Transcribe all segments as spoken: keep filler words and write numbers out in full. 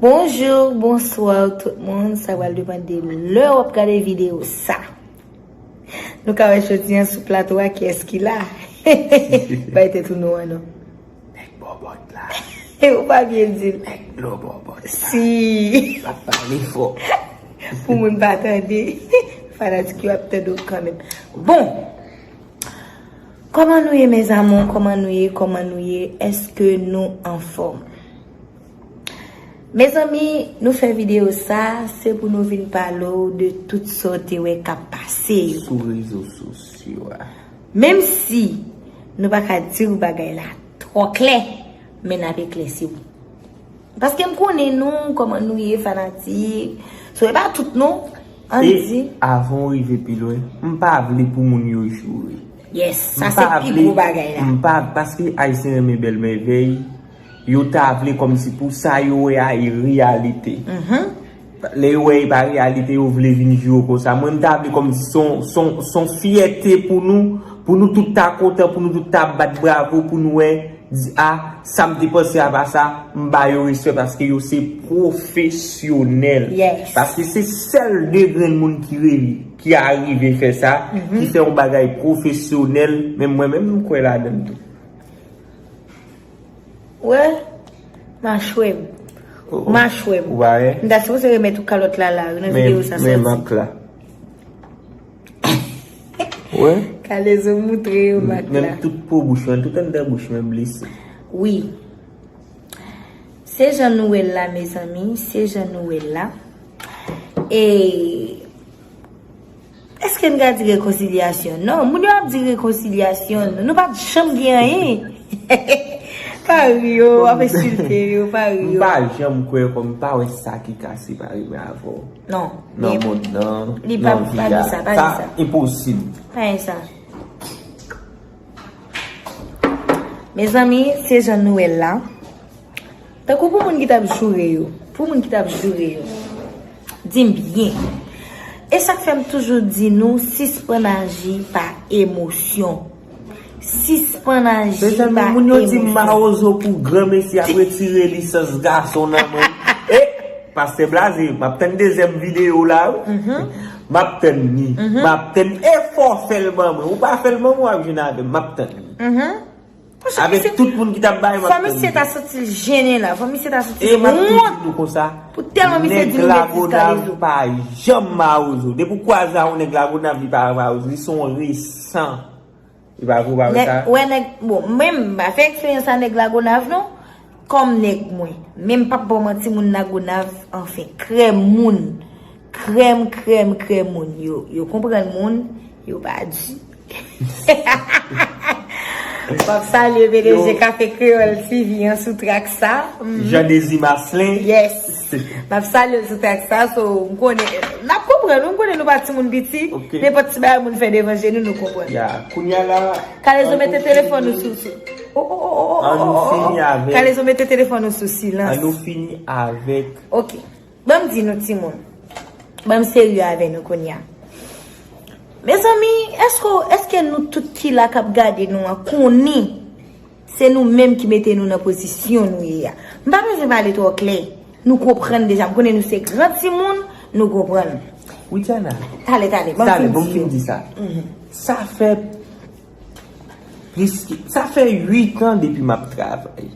Bonjou, bonswa tout moun. Sa pral depann de lè w ap gade videyo sa. Nou ka wè jodi an sou plato a kiyès ki la. Bay tèt ou non an non. Nèg bòbòt la. Ou pa byen di l. Nèg blo bòbòt la. Si. L ap pale fò. Pou moun pa tande. Fanatik yo ap tande w kanmenm. Bon. Kòman nou ye, mes amours? Kòman nou ye? Kòman nou ye? Èske nou anfòm? Mezanmi, nou fè videyo sa, se pou nou vin pale w de tout sa w te wè k ap pase yo. Sou rezo sosyo a. Menm si nou pa ka di w bagay la twò klè, men n ap eklèsi w. Paske m konnen nou, kòman nou ye, fanatik. So, e pa tout non, ann di. E avan w rive pi lwen, m pa vle pou moun yo joure. Yes, sa se pi gwo bagay la. M pa, paske Ayisyen renmen bèl mèvèy, yo ta vle kòmsi pou sa yo wè a e reyalite. Lè yo wè e pa reyalite, yo vle vin joure w konsa. Mwen, m ta vle kòmsi se yon, se yon, se yon fyète pou nou, pou nou tout ta kontan, pou nou tout ta bat bravo, pou nou wè, di, a, sa m te panse a pa sa, m ba yo respè paske yo se pwofesyonèl. Yes. Paske se sèl de grenn moun ki revi, ki arive fè sa, ki fè yon bagay pwofesyonèl, men mwen menm, m kwè ladan l tou. Wè, machwè m. Oh, oh. Machwè m. Ou pa wè? M ta sipoze remèt ou kalòt la la, nan videyo sa sòti. Men, men mak la. Wè? Kalezo moutre yo mak la. Menm tout po bouch mwen, tout anndan bouch mwen blese. Wi. Se jan nou wè l la, mezanmi, se jan nou wè l la. E Èske n ka di rekonsilyasyon? Non, moun yo ap di rekonsilyasyon. Nou pa t janm gen anyen. Pa ri yo, w ap ensilte yo, pa ri yo. M pa janm kwè kòm m pa wè sa ki ka separe mwen avè w. Non, nan mond nan, nan vi a. Sa enposib. Pa gen sa. Mezanmi, se jan nou wè l la. Tankou pou moun ki t ap joure yo, pou moun ki t ap joure yo, di m byen. E sa k fè m toujou di nou, sispann aji pa emosyon. Sispann aji pa emosyon. Mezanmi, moun yo di m mawozo pou granmesi ap retire lisans gason nan men. E, Pastè Blaze, m ap tann dezyèm videyo w la, wi. M ap tann li. M ap tann li. E fò w fè l ban mwen. Ou pa fè l ban mwen, w ap jwenn avè m. M ap tann li. Avèk tout moun ki t ap bay, m ap tann li. Fò misye ta santi l jennen la. Fò misye ta santi l wont. E m ap toujou di nou konsa, pou tèlman misye di nou betiz Kalezo. Nèg Lagonav pa janm mawozo. Depi w kwaze a yon nèg Lagonav, li pa mawozo. Li se yon resan. Li pa vre, ou pa wè sa? Wè nèg, bon, mwen, m pa fè eksperyans a nèg Lagonav, non. Kòm nèg mwen. Men m p ap ba w manti, moun Lagonav, anfen, krèm moun. Krèm, krèm, krèm moun. Yo, yo konprann moun, yo pa di. M ap salye P D G Kafe Kreyòl T V an sou trak sa. Jean Désir Marcelin. Yes. M ap salye l sou trak sa, so, m konnen, n ap konprann, wi, m konnen nou pa timoun piti, nenpòt ti bagay moun fè devan je nou, nou konprann. Ya, kounye a la, Kalezo mete telefòn ou sou, sou, oh, oh, oh, oh, oh, oh, oh. Kalezo mete telefòn ou sou silans. An nou fini avèk. Ok. Ban m di nou, timoun. Ban m serye avè nou kounye a. Mezanmi, èske, èske nou tout ki la k ap gade nou an konnen se nou menm ki mete nou nan pozisyon nou ye a? M pa bezwen pale twò klè. Nou konprann deja. M konnen nou se gran timoun, nou konprann. Widiana. Talè, talè, ban m fin di yo. Talè, ban m fin di sa. Sa fè plis ke, sa fè uit an depi m ap travay.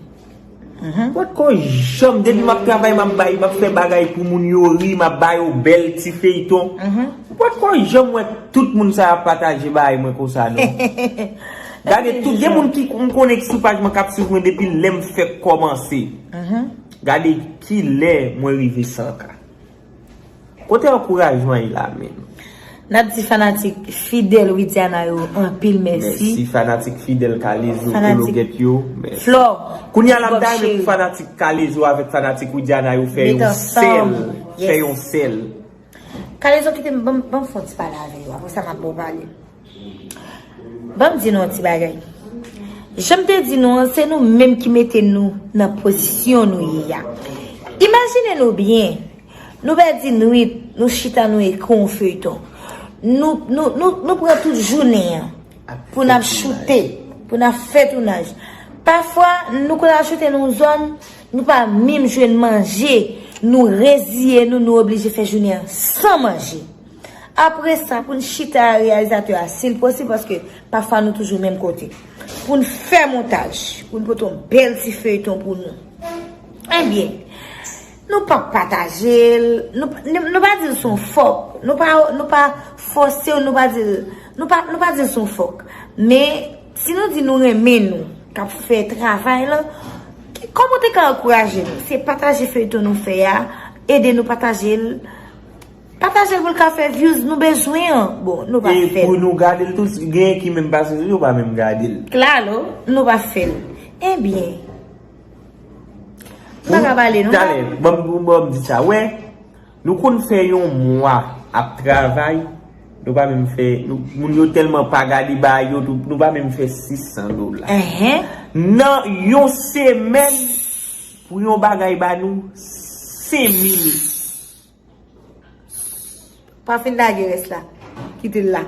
Mwen poko janm, depi m ap travay, m ap bay, m ap fè bagay pou moun yo ri, m ap ba yo bèl ti feyton. Mwen poko janm wè tout moun sa yo ap pataje bagay mwen konsa, non. Gade, tout, gen moun ki m konnen ki sou paj mwen k ap swiv mwen depi lè m fèk kòmanse. Gade kilè mwen rive san K. Kote ankourajman ye la menm? N ap di fanatik fidèl Widiana yo anpil mèsi. Mèsi fanatik fidèl Kalezo, Kologèt yo. Mèsi. Flò. Kounye a la, m ta renmen pou fanatik Kalezo avèk fanatik Widiana yo fè yon sèl. Fè yon sèl. Kalezo, kite m, ban m, ban m fè yon ti pale avè yo. Apre sa, m ap ba w pale. Ban m di nou yon ti bagay. Jan m te di nou an, se nou menm ki mete nou nan pozisyon nou ye a. Imajine nou byen, nou pèdi nwit, nou chita, nou ekri yon feyton. Nou, nou, nou, nou pran tout jounen an pou n ap choute, pou n ap fè tounaj. Pafwa, nou konn al choute nan yon zòn, nou pa menm jwenn manje. Nou reziye nou, nou oblije fè jounen an san manje. Apre sa, pou n chita a reyalizatè a, si l posib, paske pafwa nou toujou menm kote. Pou n fè montaj, pou n pote yon bèl ti feyton pou nou. Ebyen, nou pa pataje l, nou, nou, nou pa di l se yon fòk, nou pa, nou pa fòse w, nou pa di l, nou pa, nou pa di l se yon fòk. Men, si nou di nou renmen nou, k ap fè travay lan, kòman w te ka ankouraje nou? Se pataje feyton nou fè a, ede nou pataje l. Pataje l pou l ka fè views nou bezwen an. Bon, nou pa fè l. E pou nou gade l tou, genyen ki menm pase sou li, yo pa menm gade l. Klalo, nou pa fè l. Ebyen, m pa ka pale, non. Talè, ban m, ban m di sa. Wè, nou konn fè yon mwa ap travay, nou pa menm fè, nou, moun yo tèlman pa gade bagay yo, nou, nou pa menm fè sis san dola. Nan yon semèn, pou yon bagay ba nou, senk mil. Pa fin lage rès la. Kite l la.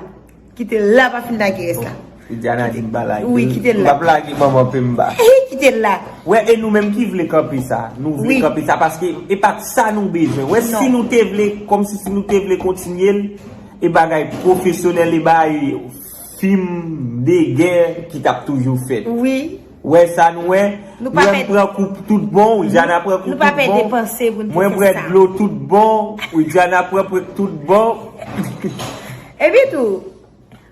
Kite l la, pa fin lage rès la. Widiana di m pa lage. Wi, kite l la. M p ap lage manman Pemba. Kite l la. Wè, e nou menm ki vle kanpe sa. Nou vle kanpe sa paske e pa t sa nou bezwen. Wè, si nou te vle, kòmsi si nou te vle kontinye l, e bagay pwofesyonèl, e bagay fim de gè ki t ap toujou fèt. Wi. Wè sa nou wè? Mwen pran kou tout bon, Widiana pran kou tout bon. Mwen bwè dlo tout bon, Widiana pran pwèk tout bon. Epi tou,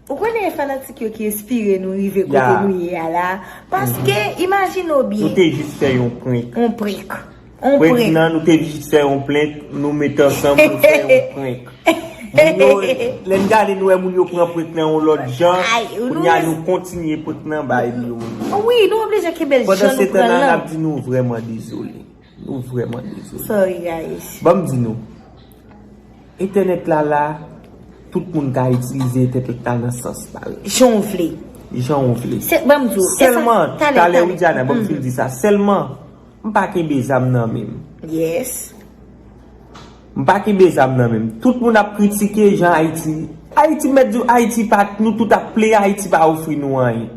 ou konnen e fanatik yo ki enspire nou rive kote nou ye a la. Paske, imajine w byen. Nou te jis fè yon prank. Yon prank. Prank nan, nou te jis fè yon prank, nou met ansanm, nou fè yon prank. Moun yo, lè n gade, nou wè moun yo pran prank nan yon lòt jan. Kounye a, nou kontinye prank nan bay li yo. Wi, nou oblije kenbe l jan nou pran l lan. Pandansetan, n ap di nou vrèman dezole. Nou vrèman dezole. Sorry, guys. Ban m di nou, entènèt la la, tout moun ka itilize entènèt la nan sans pa l. Jan w vle. Jan w vle. Ban m di w, sèlman, talè, Widiana, ban m fin di sa. Sèlman, m pa kenbe zam nan men m. Yes. M pa kenbe zam nan men m. Tout moun ap kritike jan Ayiti. Ayiti, m mèt di w, Ayiti pa, nou tout ap plede, Ayiti pa ofri nou anyen.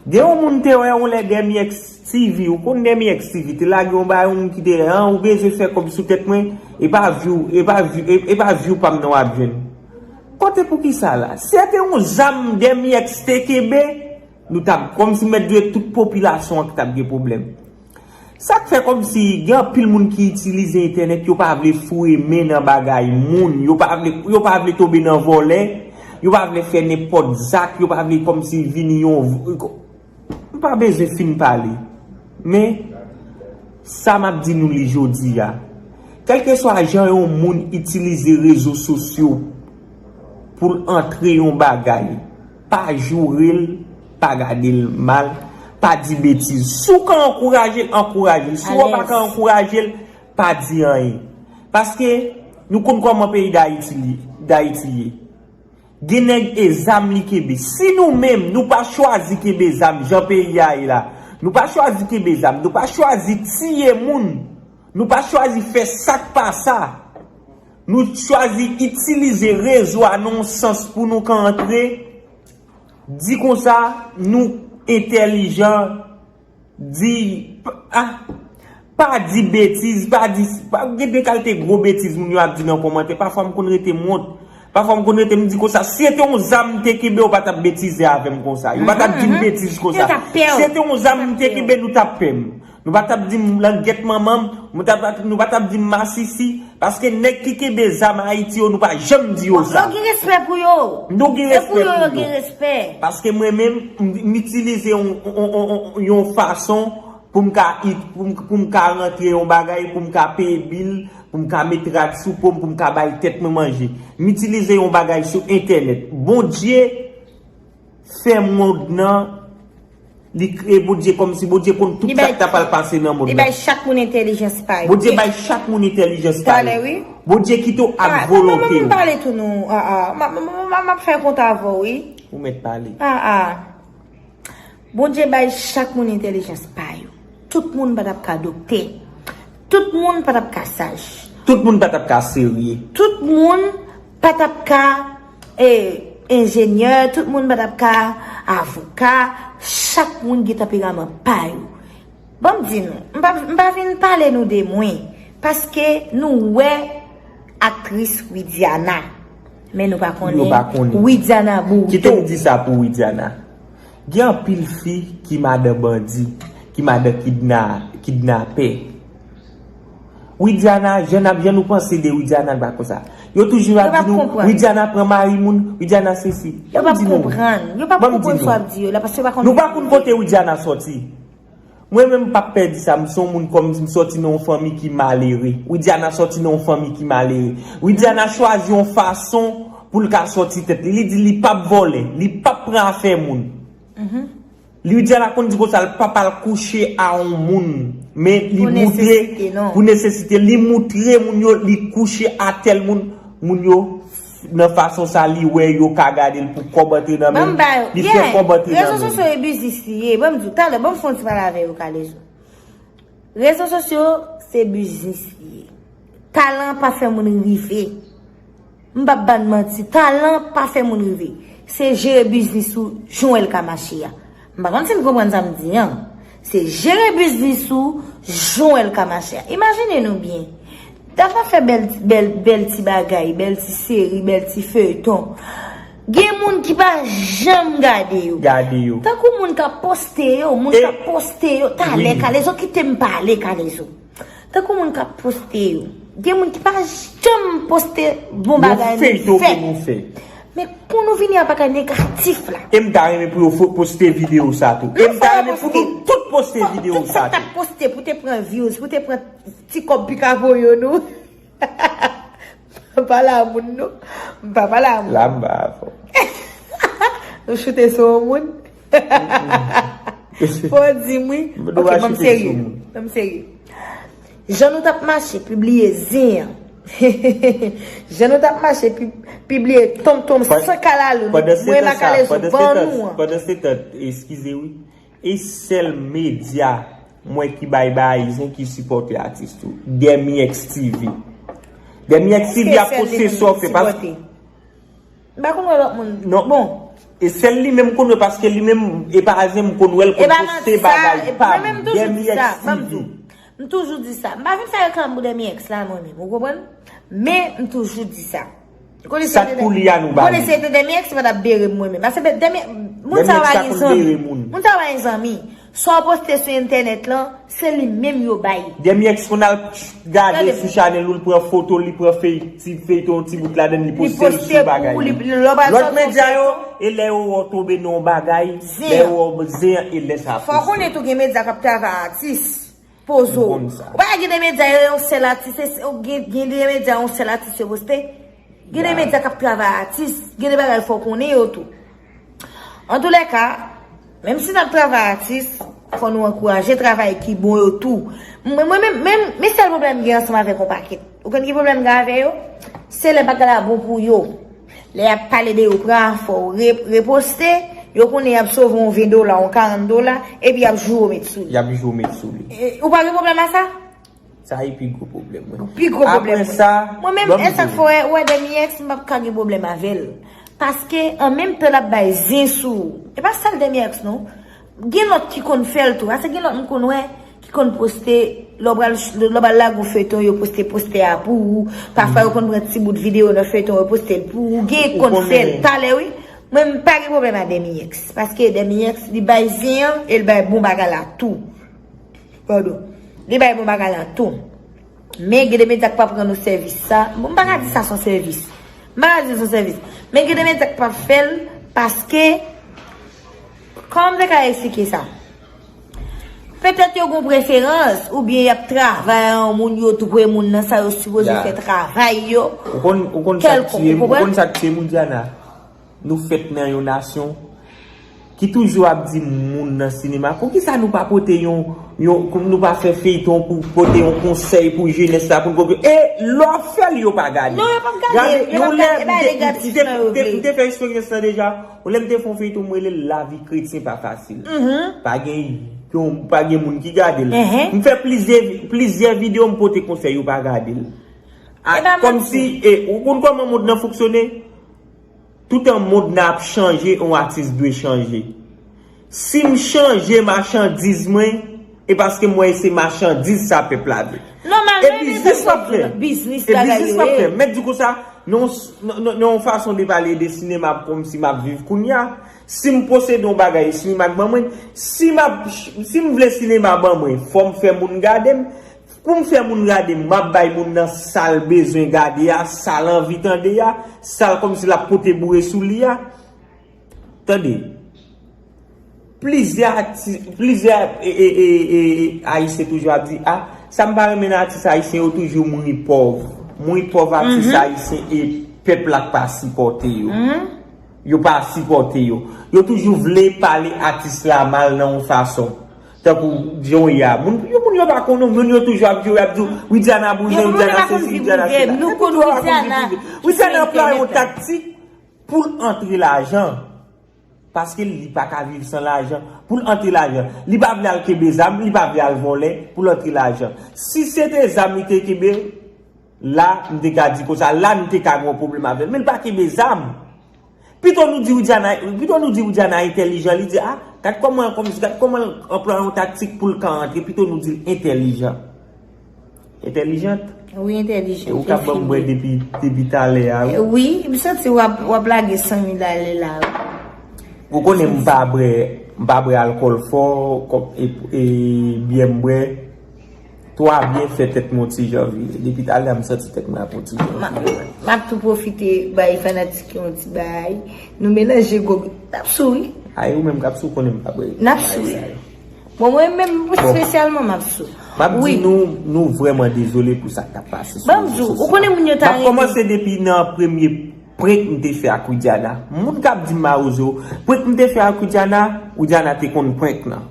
Gen yon moun te wè yon lè Demi X T V, ou konn Demi X T V, te lage yon bagay, yon moun ki te, an, ou bezwen fè kòb sou tèt mwen, e pa view, e pa view, e, e pa view pa m nan w ap jwenn. Kote poukisa la? Si se te yon zam Demi X te kenbe, nou t ap, kòmsi m mèt di w, tout popilasyon an ki t ap gen pwoblèm. Sa k fè kòmsi gen anpil moun ki itilize entènèt, yo pa vle foure men nan bagay moun, yo pa vle, yo pa vle tonbe nan vòlè, yo pa vle fè nenpòt zak, yo pa vle kòmsi vini yon, m pa bezwen fin pale. Men, sa m ap di nou li jodi a, kèlkeswa jan yon moun itilize rezo sosyo pou l antre yon bagay, pa joure l, pa gade l mal, pa di betiz. Si w ka ankouraje l, ankouraje l. Si w pa ka ankouraje l, pa di anyen. Paske nou konn kòman peyi Dayiti li, Dayiti ye. Gen nèg e zam li kenbe. Si nou menm, nou pa chwazi kenbe zam jan peyi a ye la, nou pa chwazi kenbe zam, nou pa chwazi tiye moun, nou pa chwazi fè sa k pa sa, nou chwazi itilize rezo a nan yon sans pou nou ka antre, di konsa, nou entèlijan, di, pa, ah, pa di betiz, pa di, pa, gen de kalite gwo betiz moun yo ap di nan kòmantè. Pafwa m konn rete m wont. Pafwa m konn rete m di konsa, si se te yon zam m te kenbe, yo pa t ap betize avè m konsa. Yo pa t ap di m betiz konsa. Si se te yon zam m te kenbe, nou t ap pè m. Nou pa t ap di m langèt manman m, nou pa t ap, nou pa t ap di m masisi, paske nèg ki kenbe zam Ayiti yo, nou pa janm di yo sa. Nou gen respè pou yo. Nou gen respè pou yo. Paske mwen menm, m, m itilize yon, yon, yon, yon, yon fason pou m ka it-, pou m, pou m ka rantre yon bagay, pou m ka peye bil, pou m ka met rad sou po m, pou m ka bay tèt mwen manje. M itilize yon bagay sou entènèt. Bondye fè mond nan, li kreye Bondye kòmsi Bondye konn tout sa k ta pral pase nan mond nan. Li bay chak moun entèlijans pa yo. Bondye bay chak moun entèlijans pa yo. Bondye kite w ak volonte w. Pale tou non. Ah, ah. M ap fè kont avè w, wi. Ou mèt pale. Ah, ah. Bondye bay chak moun entèlijans pa yo. Tout moun pa t ap ka doktè. Tout moun pa t ap ka saj. Tout moun pa t ap ka serye. Tout moun pa t ap ka, e, enjenyè. Tout moun pa t ap ka avoka. Chak moun gen tanperaman pa yo. Ban m di nou, m pa, m pa vin pale nou de mwen. Paske nou wè aktris Widiana. Men nou pa konnen Widiana Bourdeau. Kite m di sa pou Widiana. Gen anpil fi ki madan bandi, ki madan kidna, kidnapè. Widiana, jan n ap, jan nou panse de Widiana, n pa konsa. Yo toujou ap di nou, Widiana pran mari moun, Widiana sesi. Yo p ap konprann. Yo p ap konprann sa w ap di yo la, paske yo pa konn. Nou pa konn kote Widiana sòti. Mwen menm m p ap pè di sa, m se yon moun kòm si m sòti nan yon fanmi ki malere. Widiana sòti nan yon fanmi ki malere. Widiana chwazi yon fason pou l ka sòti tèt li. Li di li p ap vòlè, li p ap pran afè moun. Li di a la konn di konsa l pa pral kouche a yon moun. Men li moutre pou nesesite, li moutre moun yo li kouche a tèl moun. Moun yo nan fason sa li wè yo ka gade l pou kòb antre nan men l. Li fè kòb antre nan men l. Rezo sosyo e biznis li ye. Ban m di w talè, ban m fè yon ti pale avè yo, Kalezo. Rezo sosyo se biznis li ye. Talan pa fè moun rive. M p ap ba n manti, talan pa fè moun rive. Se jere biznis ou jan w wè l ka mache a. M pa konn si n konprann sa m di an. Se jere biznis ou jan w wè l ka mache a. Imajine nou byen. Dava fè bèl, bèl, bèl ti bagay, bèl ti seri, bèl ti feyton. Gen moun ki pa janm gade yo. Gade yo. Tankou moun k ap poste yo, moun k ap poste yo. Talè, Kalezo, kite m pale, Kalezo. Tankou moun k ap poste yo. Gen moun ki pa janm poste bon bagay nou fè. Men pou nou vini a bagay negatif la. E m ta renmen pou yo fo- poste videyo sa tou. E m ta renmen pou nou tout poste videyo sa tou. Fòk t ap poste pou te pran views, pou te pran ti kòb pika voye nou. Pale a moun nou. M pa pale a moun. La m ba avè w. Nou choute sou yon moun. Fò w di m wi. Ok, ban m serye. Ban m serye. Jan nou t ap mache pibliye zen an. Jan nou t ap mache pi- pibliye tonm tonm san kalalou. Mwen Makalezo ban nou an. Pandan se tan, eskize wi. E sèl medya mwen ki bay bay zen ki sipòte atis tou. Dèmi X T V. Dèmi X T V ap poste sa w fè paske M pa konn wè lòt moun. Non. Bon. E sèl li menm konn wè paske li menm e pa zen m konn wè l konn poste bagay pa m. Dèmi X T V. M toujou di sa. M pa vin fè reklam pou Dèmi X la mwen menm. Ou konprann? Men m toujou di sa. Sa k pou li a nou ba li. Konnen se te Dèmi X pa t ap bere m mwen menm. Paske Dèmi moun sa pa gen zanmi. Moun sa pa gen zanmi. Sa w poste sou entènèt lan, se li menm yo bay. Dèmi X konn al gade sou chanèl ou, li pran foto, li pran fey- ti feyton, ti bout ladan, li poste l sou bagay li. Lòt medya yo, e lè yo wè w tonbe nan yon bagay, lè yo wè w zen an, e lè sa poste. Fò w konnen tou gen medya k ap travay atis. Poze w. Ou pa gen de medya yo yon sèl atis, gen de medya yon sèl atis yo poste. Gen de medya k ap travay atis, gen de bagay fò w konnen yo tou. Antoulèka, menm si n ap travay atis, fò nou ankouraje travay ki bon yo tou. Mwen, mwen menm, menm, men sèl pwoblèm m gen ansanm avèk yon pakèt. Ou konn ki pwoblèm m gen avè yo? Se lè bagay la bon pou yo. Lè y ap pale de yo, pran afè w, re- reposte, yo konnen y ap sove yon ven dola, yon karant dola, epi y ap joure w met sou li. Y ap joure w met sou li. E, ou pa gen pwoblèm a sa? Sa e pi gwo pwoblèm mwen. Pi gwo pwoblèm mwen. Apre sa, mwen menm, e sa k fè w wè Dèmi X, m p ap ka gen pwoblèm avè l. Paske an menm tan l ap bay zen sou ou. E pa sèl Dèmi X non. Gen lòt ki konn fè l tou. Paske gen lòt m konn wè ki konn poste, lè w pral, lè w pral lage yon feyton, yo poste postè a pou ou. Pafwa yo konn pran ti bout videyo nan feyton, yo poste l pou ou. Gen konn fè l talè wi. Mwen m pa gen pwoblèm a Dèmi X. Paske Dèmi X, li bay zen an, e l bay bon bagay la tou. Padon. Li bay bon bagay la tou. Men gen de medya k pa pran nou sèvis sa. Bon, m pa ka di sa se yon sèvis. M pa ka di se yon sèvis. Men gen de medya k pa fè l paske, kòman m te ka eksplike sa? Petèt yo gen preferans, oubyen y ap travay a yon moun, yo dwe moun nan sa yo sipoze fè travay yo. Ou konn, ou konn sa k tiye m, ou konn sa k tiye m, Diana? Nou fèt nan yon nasyon ki toujou ap di moun nan sinema, poukisa nou pa pote yon, yon, nou pa fè feyton pou pote yon konsèy pou jenès la, pou n konprann? E lè w fè l, yo pa gade. Non, yo p ap gade. Yo p ap gade. E pa negatif nan yo vle. M te fè eksperyans lan deja. Yon lè m te fè yon feyton, m rele l Lavi kretyen pa fasil. Pa gen yon, pa gen moun ki gade l. M fè plizyè, plizyè videyo, m pote konsèy, yo pa gade l. Kòmsi, e, ou konn kòman mond nan fonksyone? Toutan mond nan ap chanje, yon atis dwe chanje. Si m chanje machandiz mwen, e paske m wè se machandiz sa pèp la vle. Non, m E biznis m ap fè. Biznis e bagay biznis yo m ap ye. Fè. Mèt di konsa, nan yon s- nan- nan- nan yon fason de pale de sinema kòmsi m ap viv kounye a. Si m posede yon bagay, sinema k ban mwen, si m ap, si m vle sinema ban mwen, fò m fè moun gade m. Pou m fè moun gade m, m ap bay moun nan sa l bezwen gade a, sa l anvi tande a, sa l kòmsi l ap pote boure sou li a. Tande. Plizyè ati- plizyè e, e, e, e, e, Ayisyen toujou ap di, a, sa m pa renmen nan atis ayisyen yo toujou mouri pòv. Mouri pòv atis ayisyen e pèp la k pa sipòte yo. Yo pa sipòte yo. Yo toujou vle pale atis la mal nan yon fason. Tankou John ya. Moun, yo, moun yo pa konnen, moun yo toujou ap jwe, ap di, Widiana bouzen, Widiana sesi, Widiana sela. Nou konn Widiana. Widiana anplwaye yon taktik pou l antre lajan. Paske li pa ka viv san lajan. Pou l antre lajan. Li pa vle al kenbe zam, li pa vle al vòlè, pou l antre lajan. Si se te zam li te kenbe, la, m te ka di konsa, la, m te ka gen yon pwoblèm avè l. Men l pa kenbe zam. Pito nou di Widiana, pito nou di Widiana entèlijan, li di, a, gad kòman, kòman, gad kòman l anplwaye yon taktik pou l ka antre, pito nou di l entèlijan. Entèlijant? Wi, entèlijan. E ou k ap ban m bwè depi, depi talè a, wi. Wi, m santi w ap, w ap lage san mil ale la, wi. Ou konnen m pa bwè, m pa bwè alkòl fò, kòm, e, e, byè m bwè. Twa byen fè tèt mwen yon ti jan vire. Depi talè a m santi tèt mwen ap yon ti jan vire. M ap tou pwofite bay fanatik yo yon ti bay. Nou melanje gwo. N ap sou, wi. Ay, ou menm k ap sou konnen m pa bwè. N ap sou, wi. Bon, mwen menm espesyalman m ap sou. M ap di nou, nou vrèman dezole pou sa k t ap pase sou rezo sosyo. M ap kòmanse depi nan premye prank m te fè ak Widiana. Moun k ap di m mawozo, prank m te fè ak Widiana, Widiana te konn prank nan.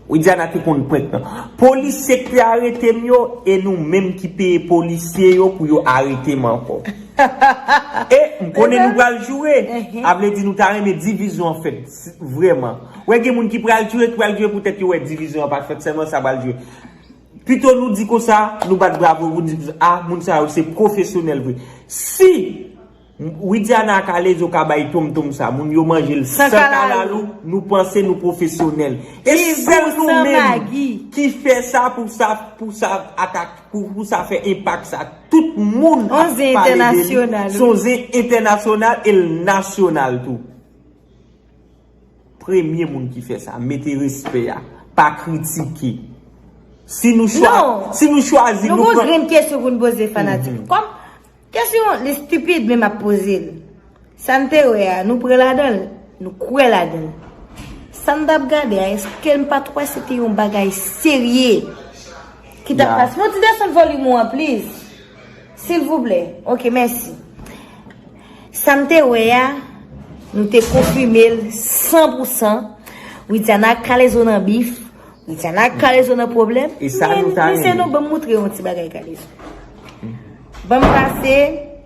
Widiana te konn prank nan. Polisye k te arete m yo, e nou menm ki peye polisye yo pou yo arete m ankò. E m konnen nou pral joure. A vle di nou ta renmen divizyon an fèt, vrèman. Wè gen moun ki pral joure, ki pral joure poutèt yo wè divizyon an pa t fèt, sèlman sa pral joure. Pito nou di konsa, nou bat bravo, nou di, a, moun sa yo se pwofesyonèl vre. Si Widiana ak Alezo ka bay tonmtonm sa, moun yo manje l san kalalou, nou panse nou pwofesyonèl. E sèl nou menm ki fè sa pou sa, pou sa atak, pou, pou sa fè enpak sa. Tout moun ap pale de li. Se yon zen entènasyonal e l nasyonal tou. Premye moun ki fè sa, mete respè a, pa kritike. Si nou chwa, si nou chwazi, nou pran. Non, nou gon grenn kesyon pou n poze fanatik. Kòm kesyon li stipid, men m ap poze l. Sa n te wè a, nou pran ladan l, nou kwè ladan l. Sa n t ap gade a, èske n pa t wè se te yon bagay serye ki t ap pase? Fè yon ti desann volim ou an, please. Silvouplè. Ok, mèsi. Sa m te wè a, nou te konfime l san pou san. Widiana ak Kalezo nan bif. Widiana ak Kalezo nan pwoblèm. E sa nou ta renmen. Men, mesye, non, ban m moutre yon ti bagay Kalezo. Ban m pase.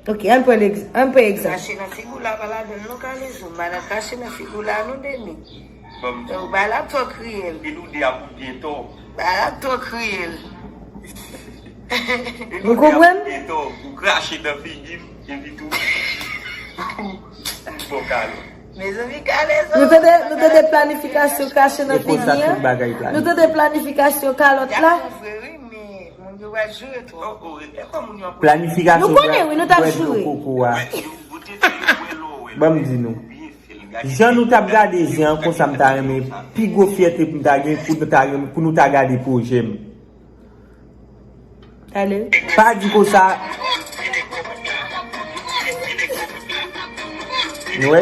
Ok, ann pran egz-, ann pran egzanp. Krache nan figi w la pa ladan l non, Kalezo. Madan krache nan figi w la non, Deni. Ou bay la twò kriyèl. Epi nou de a pou byen tò. Bay la twò kriyèl. Nou konprann? Epi nou de a pou byen tò. Ou krache nan figi m, epi tou. Bon, Kalezo. Mezanmi, Kalezo. Nou tande, nou tande planifikasyon krache nan figi an. Nou tande planifikasyon kalòt la. Moun yo va joure twò. Planifikasyon bwè dlo koko a. Ban m di nou. Jan nou t ap gade zen an, konsa m ta renmen pi gwo fyète pou m ta gen, pou nou ta renmen, pou nou ta gade pwojè m. Pa di konsa. Nou wè?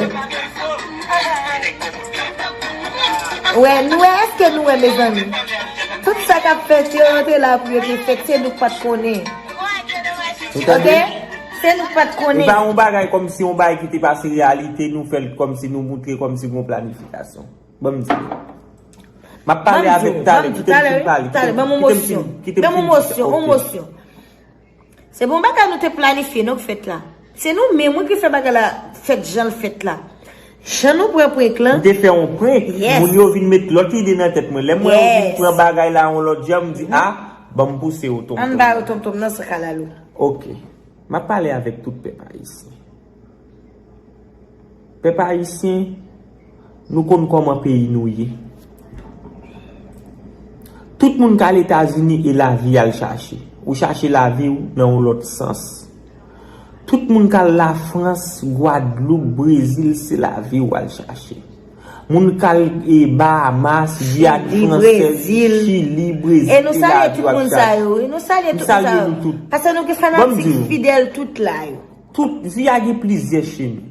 Wè, nou wè, èske nou wè, mezanmi? Tout sa k ap fèt yo, yo te la pou yo te fèt, se nou k pa t konnen. Ou tande? Ok? Se nou k pa t konnen. E pa yon bagay kòmsi yon bagay ki te pase reyalite, nou fè l kòmsi nou moutre kòmsi gon planifikasyon. Ban m di nou. M ap pale avèk talè, kite m fin pale, kite m fin, kite m fin di sa. Ok. Ban m yon mosyon, yon mosyon. Se pa yon bagay nou te planifye non k fèt la. Se nou menm wi ki fè bagay la fèt jan l fèt la. Jan nou pran prank lan. Nou te fè yon prank, moun yo vin met lòt ide nan tèt mwen. Lè m wè yo vin pran bagay la yon lòt jan, m di, a, ban m pouse yo tonmtonm. Ann ba yo tonmtonm nan san kalalou. Ok. M ap pale avèk tout pèp ayisyen. Pèp ayisyen, nou konn kòman peyi nou ye. Tout moun k al Etazini e lavi y al chache. Ou chache lavi w nan yon lòt sans. Tout moun k al Lafrans, Gwadloup, Brezil, se lavi w al chache. Moun k al e Bahamas, Giyàn Fransèz, Chili, Brezil, e nou salye tout moun sa yo, e nou salye tout moun sa yo. Paske nou gen fanatik fidèl tout la yo. Tout vi a gen plizyè chemen.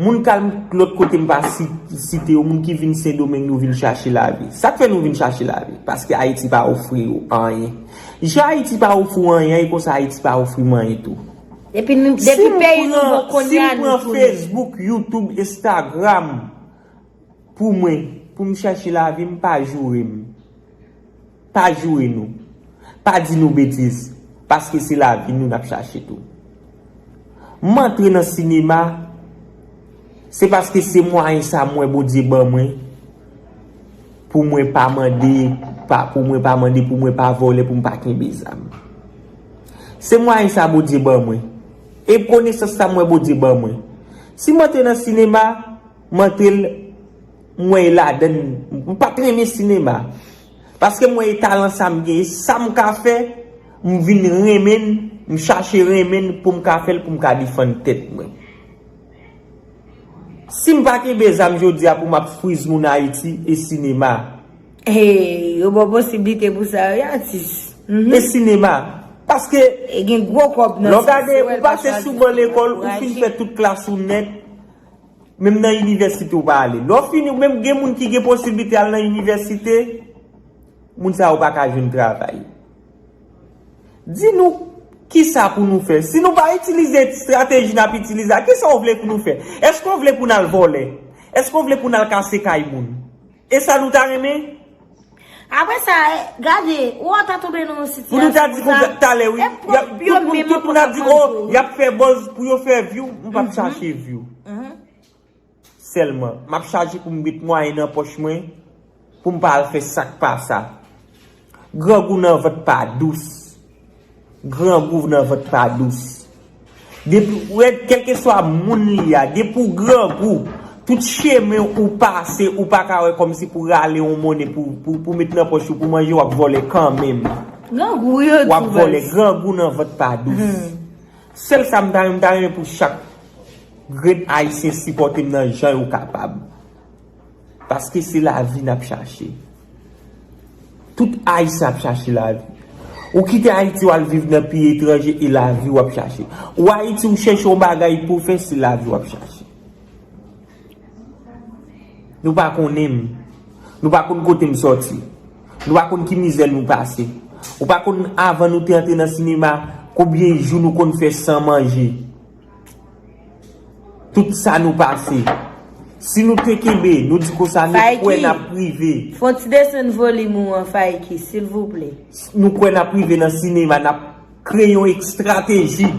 Moun k al lòt kote m pa si- site yo, moun ki vin Sendomeng, nou vin chache lavi. Sa k fè nou vin chache lavi? Paske Ayiti pa ofri yo anyen. Jan Ayiti pa ofri w anyen, e konsa Ayiti pa ofri m anyen tou. Depi nou, depi peyi nou bon kounye a, nou tounen. Si m pran Facebook, YouTube, Instagram pou mwen, pou m chache lavi m, pa joure m. Pa joure nou. Pa di nou betiz. Paske se lavi nou n ap chache tou. M antre nan sinema, se paske se mwayen sa m wè Bondye ban mwen pou mwen pa mande, pa, pou mwen pa mande, pou mwen pa vòlè, pou m pa kenbe zam. Se mwayen sa Bondye ban mwen. E konesans sa m wè Bondye ban mwen. Si m antre nan sinema, m antre l, m wè e ladann, m pa t renmen sinema. Paske m wè e talan sa m gen, e sa m ka fè, m vin renmen l, m chache renmen l pou m ka fè l, pou m ka defann tèt mwen. Si m pa kenbe zam jodi a pou m ap friz moun Ayiti, e sinema. Hey, yo ba w posiblite pou sa, wi, atis. Mhm. E sinema. Paske, e gen gwo kòb nan lè w gade, ou pase sou ban lekòl, ou fin fè tout klas ou nèt, menm nan inivèsite ou pa ale. Lè w fini, menm gen moun ki gen posiblite al nan inivèsite, moun sa yo pa ka jwenn travay. Di nou, kisa pou nou fè? Si nou pa itilize estrateji n ap itilize a, kisa w vle pou nou fè? Èske w vle pou n al vòlè? Èske w vle pou n al kase kay moun? E sa nou ta renmen? Apre sa, eh, gade, ou ta tonbe nan yon sitiyasyon. Pou nou ta di konsa talè, wi. E pwòp yo menm ankò k ap vann yo. Y ap fè buzz pou yo fè view, m p ap chache view. Sèlman, m ap chache pou m met mwayen nan pòch mwen, pou m pa al fè sa k pa sa. Grangou nan vant pa dous. Grangou nan vant pa dous. Depi, ou wè, kèlkeswa moun li a, depi w grangou, tout chemen ou pase, ou pa ka wè kòmsi pou rale yon monnen pou, pou, pou met nan pòch ou, pou manje, w ap vòlè kanmenm. Grangou, wi, yo di w ap vòlè, grangou nan vant pa dous. Sèl sa m ta renmen, m ta renmen pou chak grenn Ayisyen sipòte m nan jan yo kapab. Paske se lavi n ap chache. Tout Ayisyen ap chache lavi. Ou kite Ayiti, w al viv nan peyi etranje, e lavi w ap chache. Ou Ayiti, ou chèche yon bagay pou w fè, se lavi w ap chache. Nou pa konnen m. Nou pa konn kote m sòti. Nou pa konn ki mizè nou pase. Ou pa konn, avan nou te antre nan sinema, konbyen jou nou konn fè san manje. Tout sa nou pase. Si nou te kenbe, nou di konsa, nou kwè n ap rive. Fè yon ti desann volim ou an, Fayki, silvouplè. Nou kwè n ap rive nan sinema, n ap kreye yon estrateji.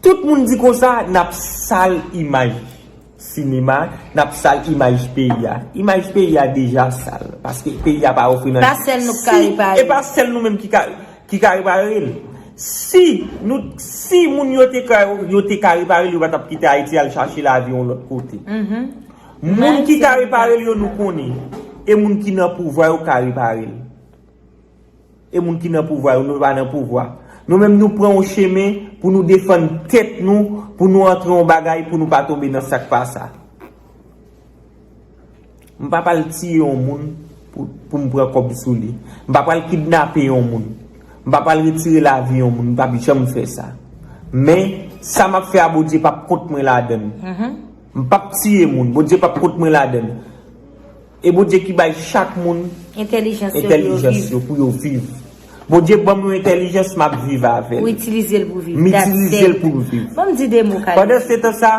Tout moun di konsa, n ap sal imaj sinema, n ap sal imaj peyi a. Imaj peyi a deja sal, paske peyi a pa ofri nan. Pa sèl nou k ka repare. E pa sèl nou menm ki ka, ki ka repare l. Si nou, si moun yo te ka, yo te ka repare l, yo pa t ap kite Ayiti al chache lavi yon lòt kote. Moun ki ka repare l yo, nou konnen. E moun ki nan pouvwa yo ka repare l. E moun ki nan pouvwa yo, nou pa nan pouvwa. Nou menm, nou pran yon chemen pou nou defann tèt nou, pou nou antre yon bagay, pou nou pa tonbe nan sa k pa sa. M pa pral tiye yon moun pou, pou m pran kòb sou li. M pa pral kidnape yon moun. M pa pral retire lavi yon moun. M p ap janm fè sa. Men, sa m ap fè a, Bondye p ap kont mwen ladan l. M p ap tiye moun. Bondye p ap kont mwen ladan l. E Bondye ki bay chak moun entèlijans yo pou yo viv. Bondye ban m yon entèlijans, m ap viv avè l. Ou itilize l pou viv. M itilize l pou m viv. Ban m di de mo, Khaled. Pandan se tan sa,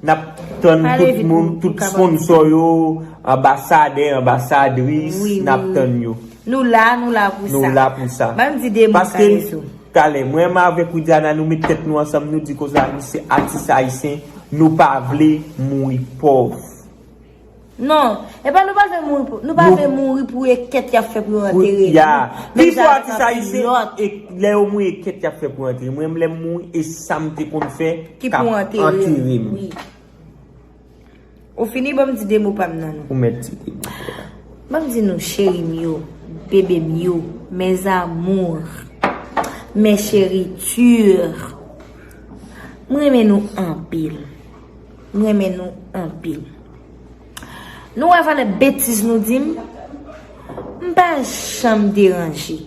n ap tann tout moun, tout sponsò yo, anbasadè, anbasadris, n ap tann yo. Nou la, nou la pou sa. Nou la pou sa. Ban m di de mo, Kalezo. Paske, talè, mwen menm avèk Widiana, nou met tèt nou ansanm, nou di konsa, nou se atis ayisyen, nou pa vle mouri pòv. Non, e pa nou pa vle mouri pou, nou pa vle mouri pou e kèt y ap fè pou yo antere nou. Menm jan avèk anpil lòt. Pi fò atis ayisyen, e lè yo mouri, e kèt y ap fè pou antere. Mwen menm, lè m mouri, e sa m te konn fè k ap antere m. Ou fini, ban m di de mo pa m nan nou. Ou mèt di de mo. Ban m di nou, cheri m yo, Bebe m yo, mes amours, mes chéritures, m renmen nou anpil. M renmen nou anpil. Nou wè valè betiz nou di m? M pa janm deranje.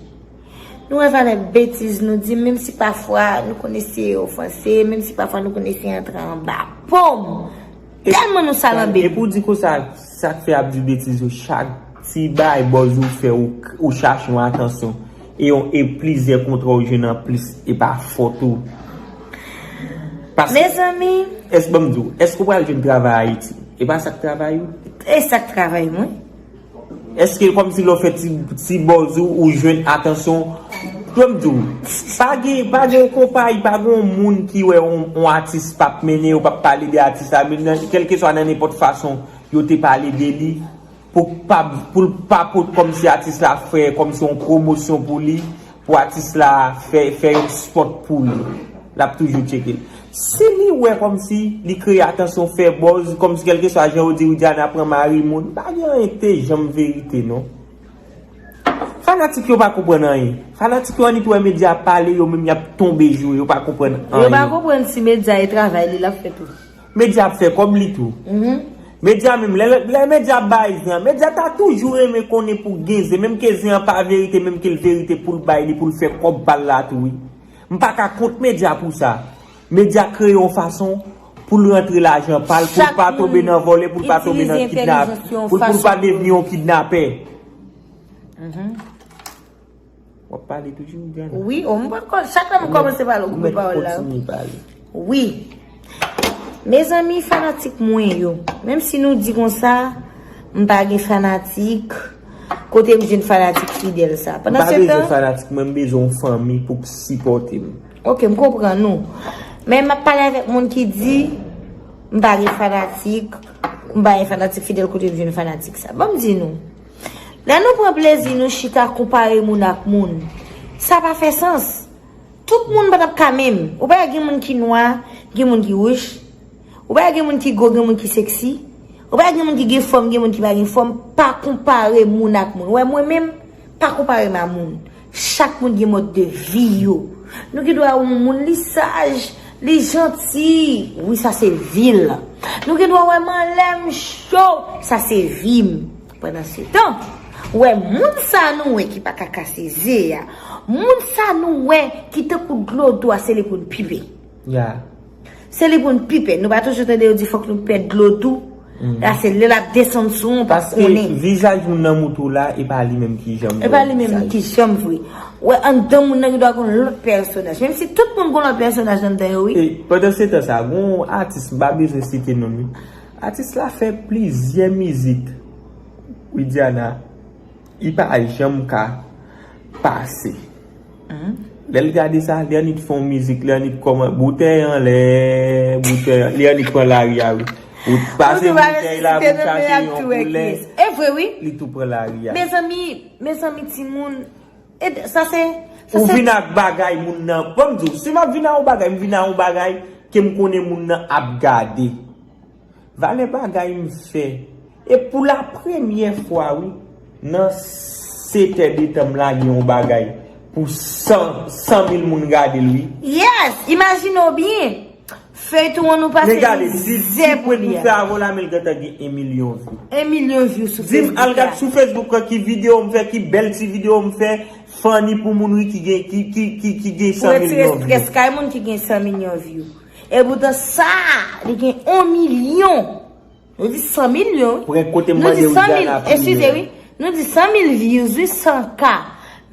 Nou wè valè betiz nou di m, menm si pafwa nou konn eseye ofanse, menm si pafwa nou konn eseye antre anba po m. Tèlman nou salanbe. Epi w di konsa, sa k fè ap di betiz yo, chak ti bay bòz ou fè, ou, ou chache yon atansyon. E yon, e plizyè kontra ou jwenn anplis, e pa fòt ou. Paske, mezanmi, èske, ban m di w, èske w pral jwenn travay Ayiti? E pa sa k travay ou? E sa k travay mwen. Èske kòmsi lè w fè ti, ti bòz ou, ou jwenn atansyon? Ban m di w, pa gen, pa gen yon konpayi, pa gen yon moun ki wè yon, yon atis p ap mennen yo, p ap pale de atis la, men nan, kèlkeswa nan nenpòt fason yo te pale de li, pou pa, pou l pa pot kòmsi atis la fè kòmsi yon pwomosyon pou li, pou atis la fè, fè yon spot pou li. L ap toujou tcheke l. Si li wè kòmsi li kreye atansyon, fè buzz, kòmsi kèlkeswa jan yo di Widiana pran mari moun, pa gen anyen ki te janm verite non. Fanatik yo pa konprann anyen. Fanatik yo annik wè medya ap pale, yo menm y ap tonbe joure, yo pa konprann anyen. Yo pa konprann si medya e travay li l ap fè tou. Medya ap fè kòb li tou. Medya menm, lè, lè medya ap bay zen an, medya ta toujou renmen konnen pou gen zen, menm ke zen an pa verite, menm ke l verite pou l bay li, pou l fè kòb pa l la tou wi. M pa ka kont medya pou sa. Medya kreye yon fason pou l rantre lajan pa l, pou l pa tonbe nan vòlè, pou l pa tonbe nan kidnap, pou, pou l pa devni yon kidnapè. W ap pale toujou, Widiana? Wi, o, m pran kò, chak lè m kòmanse pale, ou koupe pawòl la. Wi. Mezanmi, fanatik mwen yo, menm si nou di konsa, m pa gen fanatik, kote m jwenn fanatik fidèl sa? Pandan se tan, m pa bezwen fanatik, mwen m bezwen yon fanmi pou k sipòte m. Ok, m konprann ou. Men m ap pale avèk moun ki di, m pa gen fanatik, m pa gen fanatik fidèl, kote m jwenn fanatik sa? Ban m di nou. Lè nou pran plezi nou chita konpare moun ak moun, sa pa fè sans. Tout moun pa t ap ka menm. Ou pa wè gen moun ki nwa, gen moun ki wouch. Ou pa wè gen moun ki gwo, gen moun ki seksi. Ou pa wè gen moun ki gen fòm, gen moun ki pa gen fòm. Pa konpare moun ak moun. Ou wè mwen menm, pa konpare m a moun. Chak moun gen mòd de vi yo. Nou gen dwa wè yon moun li saj, li janti. Wi, sa se vi l. Nou gen dwa wè m anlè m cho. Sa se vi m. Pandan se tan, ou wè moun sa nou wè ki pa ka kase ze a. Moun sa nou wè ki tankou dlo dou a, se li pou n pipe. Ya. Se li pou n pipe. Nou pa toujou tande yo di fòk nou pèd dlo dou. La se lè l ap desann sou ou, pa konnen. Paske vizaj moun nan moutou la, e pa li menm ki janm vre. E pa li menm ki janm vre. Ou wè anndan moun nan gen dwa gon lòt pèsonaj. Menm si tout moun gon lòt pèsonaj anndan yo, wi. E pandan se tan sa, gon atis, m pa bezwen site non li. Atis la fè plizyè mizik, Widiana, li pa janm ka pase. Lè l gade sa, li annik fè yon mizik, li annik kòman, boutèy anlè, boutèy, li annik pran lari a wi. Ou pase boutèy la pou chache yon koulè. E vre wi. Li tou pran lari a. Mezanmi, mezanmi timoun, e sa se, sa se. Ou vin ak bagay moun nan, ban m di w, si m ap vin ak yon bagay, m vin ak yon bagay ke m konnen moun nan ap gade. Valè bagay m fè. E pou la premyè fwa wi, nan sete de tan m lage yon bagay pou san, san mil moun gade l wi. Yes, imajine w byen. Feyton an nou pase mizè pou li a. Men gade, di, di premye fè avè w la, men l gentan gen en milyon view. En milyon view sou Facebook la. Di m al gad sou Facebook lan ki videyo m fè, ki bèl ti videyo m fè, funny pou moun wi ki gen, ki, ki, ki, ki gen san milyon view. Pou retire strès kay moun ki gen san milyon view. Epoutan sa, li gen yon milyon. Nou di san milyon wi. Pran kote m mande Widiana priye. Eskize wi. Nou di san mil views wi, san K.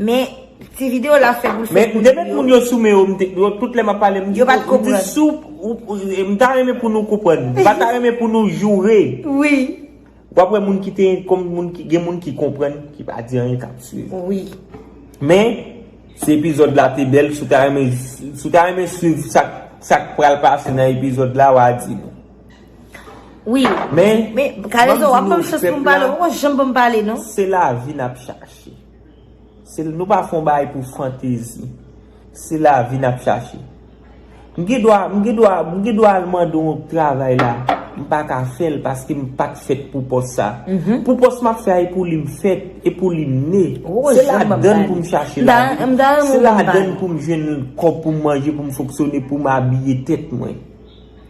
Men ti videyo la fè pou l fè. Men m te met moun yo sou men yo, m te, yo tout lè m ap pale, m di, yo pa t konprann. M di sou, ou, ou, m ta renmen pou nou konprann. M pa ta renmen pou nou joure. Wi. W ap wè moun ki te, kòm moun ki, gen moun ki konprann, ki pa di anyen, k ap swiv. Wi. Men, si epizòd la te bèl, si w ta renmen, si w ta renmen swiv sa, sa k pral pase nan epizòd la, w a di nou. Wi. Men, men, Kalezo, w ap ban m chans pou m pale, ou poko janm ban m pale, non? Se lavi n ap chache. Se, nou pa fè yon bagay pou fantezi. Se lavi n ap chache. M gen dwa, m gen dwa, m gen dwa al mande yon travay la. M pa ka fè l paske m pa t fèt pou pòs sa. Pou pòs m ap fè a, e pou li m fèt, e pou li m ne. Se ladan l pou m chache lavi. Se ladan l pou m jwenn kòb pou m manje, pou m fonksyone, pou m abiye tèt mwen.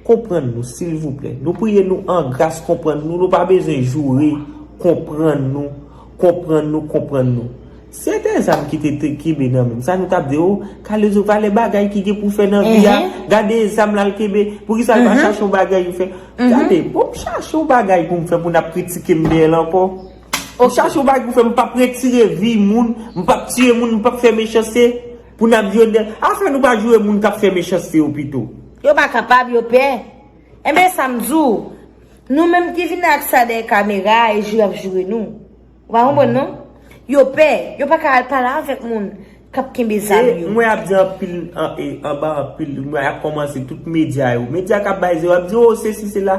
Konprann nou, silvouplè. Nou priye nou an gras, konprann nou. Nou pa bezwen joure. Konprann nou. Konprann nou, konprann nou. Se te zam ki te, te kenbe nan men m. Sa nou t ap di, o, Kalezo, valè bagay ki gen pou fè nan vi a. Gade zam la l kenbe. Poukisa l pa chache yon bagay pou fè? Gade, bon, m chache yon bagay pou m fè pou n ap kritike m dèyè l ankò. M chache yon bagay pou fè, m p ap retire vi moun, m p ap tiye moun, m p ap fè mechanste pou n ap jwenn dèyè. Afè nou pa joure moun k ap fè mechanste yo pito. Yo pa kapab, yo pè. Enben, sa m di w, nou menm ki vin ak sa dèyè kamera a, e joure y ap joure nou. Ou pa konprann, non? Yo pè, yo pa ka al pale avèk moun k ap kenbe zam yo. E mwen ap di anpil, an, e, anba anpil, mwen ap kòmanse tout medya yo. Medya k ap bay zero, ap di, o, sesi, sela.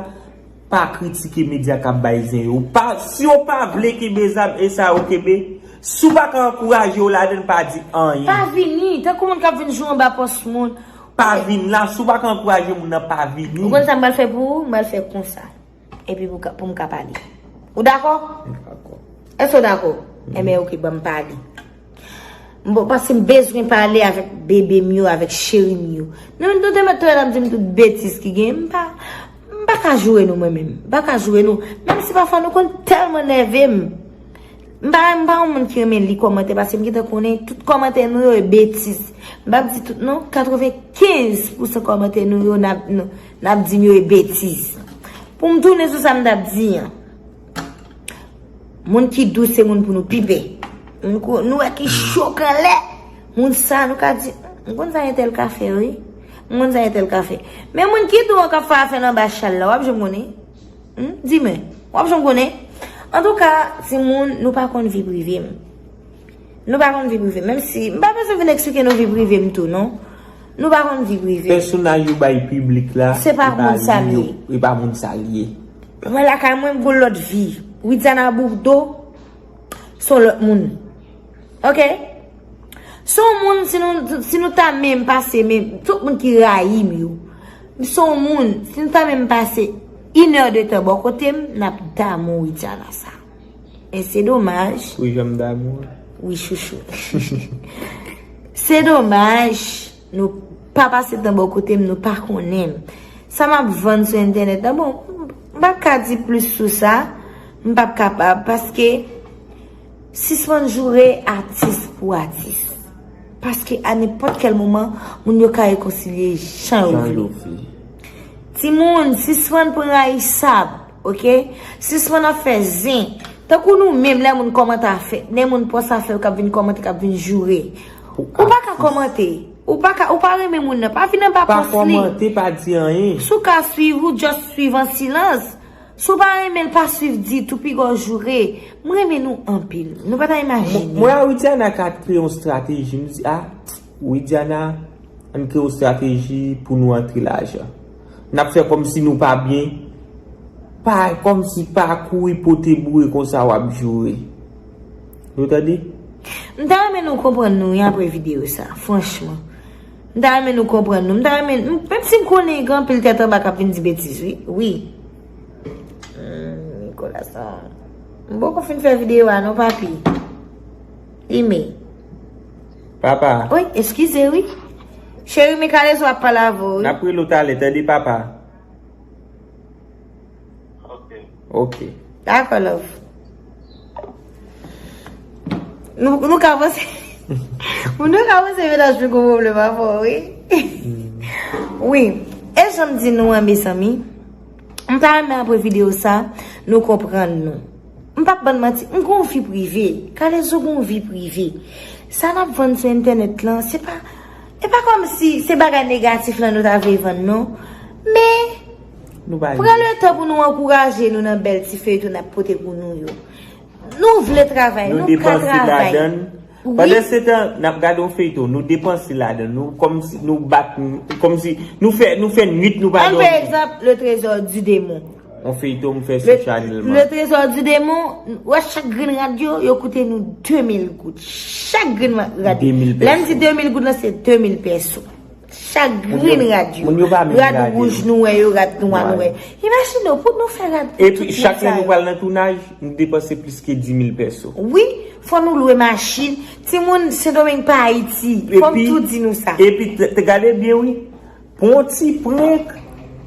Pa kritike medya k ap bay zen yo. Pa, si yo pa vle kenbe zam, e sa yo kenbe. Si w pa ka ankouraje yo ladan l, pa di anyen. Pa vini, tankou moun k ap vin joure anba pòs moun. Pa vin la, si w pa ka ankouraje moun nan, pa vini. Ou konn sa m pral fè pou ou? M pral fè konsa. Epi pou ka, pou m ka pale. Ou dakò? M dakò. Èske w dakò? Enben, oke, ban m pale. M bon, paske m bezwen pale avèk bebe m yo, avèk cheri m yo. Nou, nou te mèt tou ap di m tout betiz ki gen. M pa, m pa ka joure nou, mwen menm. M pa ka joure nou. Menm si pafwa nou konn tèlman nève m. M pa, m pa yon moun ki renmen li kòmantè, paske m gentan konnen tout kòmantè nou yo e betiz. M p ap di tout non, katrevenkenz pousan kòmantè nou yo n ap, nou, n ap di m yo e betiz. Pou m tounen sou sa m t ap di an. Moun ki dous se moun pou nou pi pè. Moun kou, nou wè ki cho k anlè. Moun sa nou ka di, m konn sa entèl ka fè, wi. M konn sa entèl ka fè. Men moun ki dou an k ap fè afè l anba chal la, w ap janm konnen. Hmm? Di mwen, w ap janm konnen? Antouka, timoun, nou pa konn vi prive m. Nou pa konn vi prive m. Menm si, m pa bezwen vin eksplike nou vi prive m tou, non. Nou pa konn vi prive m. Pèsonaj yo bay piblik la, se pa moun sa l ye. E pa moun sa l ye. Mwen lakay mwen, m gon lòt vi. Widiana Bourdeau, se yon lòt moun. Oke? Se yon moun, si nou, si nou ta menm pase, men tout moun ki rayi m yo, se yon moun, si nou ta menm pase inè de tan bò kote m, n ap damou Widiana sa. Men se domaj. Wi, jan m damou. Wi, chouchou. Se domaj, nou pa pase tan bò kote m, nou pa konnen m. Sa m ap vann sou entènèt la, bon, m p ap ka di plis sou sa, m p ap kapab, paske sispann joure atis pou atis. Paske a nenpòt kèl moman, moun yo ka rekonsilye jan yo vle. Timoun, sispann pran rayisab, oke? Sispann ap fè zen. Tankou nou menm, lè moun kòmante afè, lè moun pòs afè yo k ap vin kòmante, k ap vin joure. Ou pa ka kòmante. Ou pa ka, ou pa renmen moun nan, pa vin anba pòs li. Pa kòmante, pa di anyen. Si w ka swiv, ou just swiv an silans. Si w pa renmen l, pa swiv ditou, piga w joure. M renmen nou anpil. Nou pa ta imajine. Mwen a Widiana ka kreye yon estrateji. M di, a, Widiana, ann kreye yon estrateji pou nou antre lajan. N ap fè kòmsi nou pa byen. Pa kòmsi pa kouri pote boure konsa w ap joure. Nou tande? M ta renmen nou konprann nou wi apre videyo sa, franchman. M ta renmen nou konprann nou. M ta renmen, m, menm si m konnen gen anpil tèt anba k ap vin di betiz, wi. Wi. Hmm, Nicolas, non. M poko fin fè videyo a, non, papi. Ime. Papa. Wi, eskize, wi. Cheri, men Kalezo ap pale avè w, wi. N ap rele w talè, tande, papa. Ok. Dakò, love. Nou, nou ka panse. Nou ka panse mennaj mwen gon pwoblèm avè w, wi. Wi. E jan m di nou an, mezanmi, m ta renmen apre videyo sa, nou konprann nou. M p ap bann manti, m gon vi prive. Kalezo gon vi prive. Sa n ap vann sou entènèt lan, se pa, e pa kòmsi se bagay negatif lan nou ta vle vann, non. Men, pran letan pou nou ankouraje nou nan bèl ti feyton n ap pote pou nou yo. Nou vle travay, nou ka travay. Pandansetan, n ap gade yon feyton, nou depanse ladan l, nou kòmsi, nou bat, kòmsi, nou fè, nou fè nwit, nou pa dòmi. Ann pran egzanp, Le Trésor du Démon. Yon feyton m fè sou Channel Man. Le Trésor du Démon, ou wè chak grenn rad yo, yo koute nou de mil goud. Chak grenn rad. De mil pèso. Lè m di de mil goud lan, se de mil pèso. Chak grenn rad yo. Moun yo pa menm gade. Rad wouj nou wè yo, rad nwa nou wè. Imajine w, pou nou fè rad pou tout moun sa yo. Epi chak lè nou pral nan tounaj, nou depanse plis ke di mil pèso. Wi, fò nou lwe machin. Timoun, Sendomeng pa Ayiti. Fò m tou di nou sa. Epi, epi, te, te gade byen, wi. Pou yon ti prank,